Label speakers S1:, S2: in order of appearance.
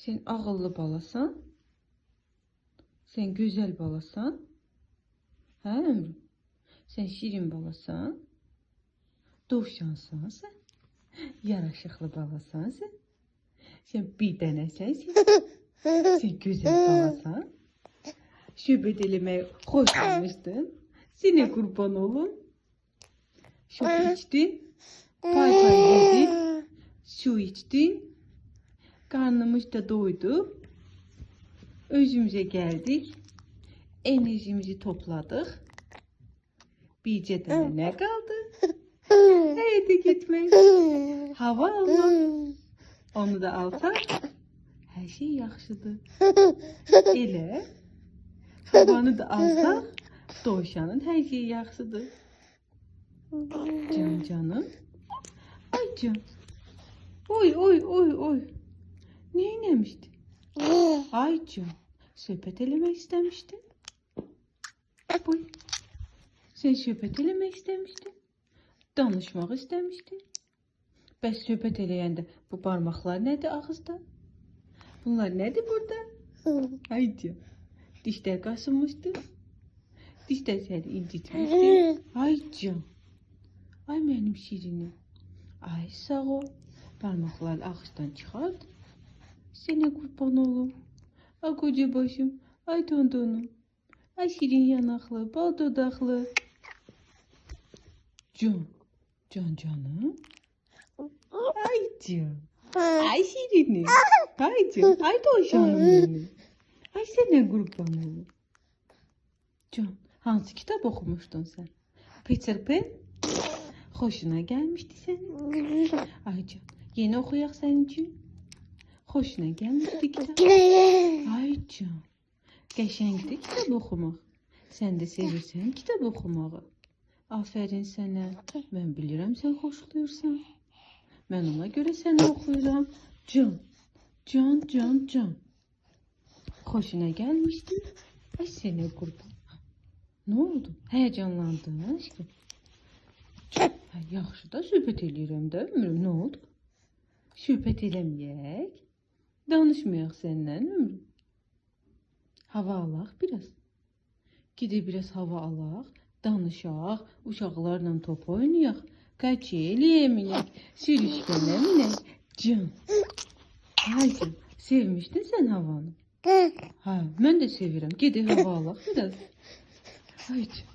S1: Sen ağıllı balasan. Sen güzel balasan. Hə ömrüm? Sen şirin balasan. Dovşansan sen. Yaraşıqlı balasan sen. Sen bir dənəsən sen. Sen güzel balasan. Söhbət eləməyi xoşlamışdın. Sənə qurban olum. Şok içdin. Pay pay yedin. Su içtin. Karnımız da doydu. Özümüze geldik. Enerjimizi topladık. Bircə dənə nə qaldı? Həyətə gitmek. Hava almaq. Onu da alsaq, hər şey yaxşıdır. Elə. Havanı da alsaq, dovşanın hər şeyi yaxşıdır. Can canım. Ay can. Oy oy oy oy. Nə eləmişdi? Ay can. Söhbət eləmək istəmişdin. Boy. Sən söhbət eləmək istəmişdin. Danışmaq istəmişdin. Bəs söhbət eləyəndə bu barmaqlar nədir ağızda? Bunlar nədir burada? Ay can. Dişlər qasınmışdı. Dişlər səni incitmişdi. Ay can. Ay mənim şirinim. Ay sağ ol. Barmaqları ağızdan çıxart. Sənə qurban olum. Ay qoca başım. Ay tondonum. Ay şirin yanaqlı, bal dodaqlı. Can. Can canım. Ay can. Ay şirinim. Ay can. Ay dovşanım benim. Ay sənə qurban olum. Can, hansı kitab oxumuşdun sən? Peter Pan? Xoşuna gəlmişdi sənin? Ay can, yeni oxuyaq sənin üçün. Xoşuna gəlmişdi kitab. Ay can, qəşəngdir kitab oxumaq. Sən də sevirsən kitab oxumağı. Afərin sənə. Mən bilirəm sən xoşlayırsan. Mən ona görə səni oxuyuram. Can, can, can, can. Xoşuna gəlmişdi. Ay sənə qurban. Nə oldu? Həyəcanlandın aşkım? Hə, yaxşı da söhbət eləyirəm də ömrüm. Nə oldu? Söhbət eləməyək. Danışmayaq səndən ömrüm. Hava alaq biraz. Gedək biraz hava alaq, danışaq, uşaqlarla top oynayaq, kaçeliyə minək, sürüşkənə minək. Can. Ay can, sevmişdin sən havanı? Hə, mən də sevirəm. Gedək hava alaq biraz. Ay can.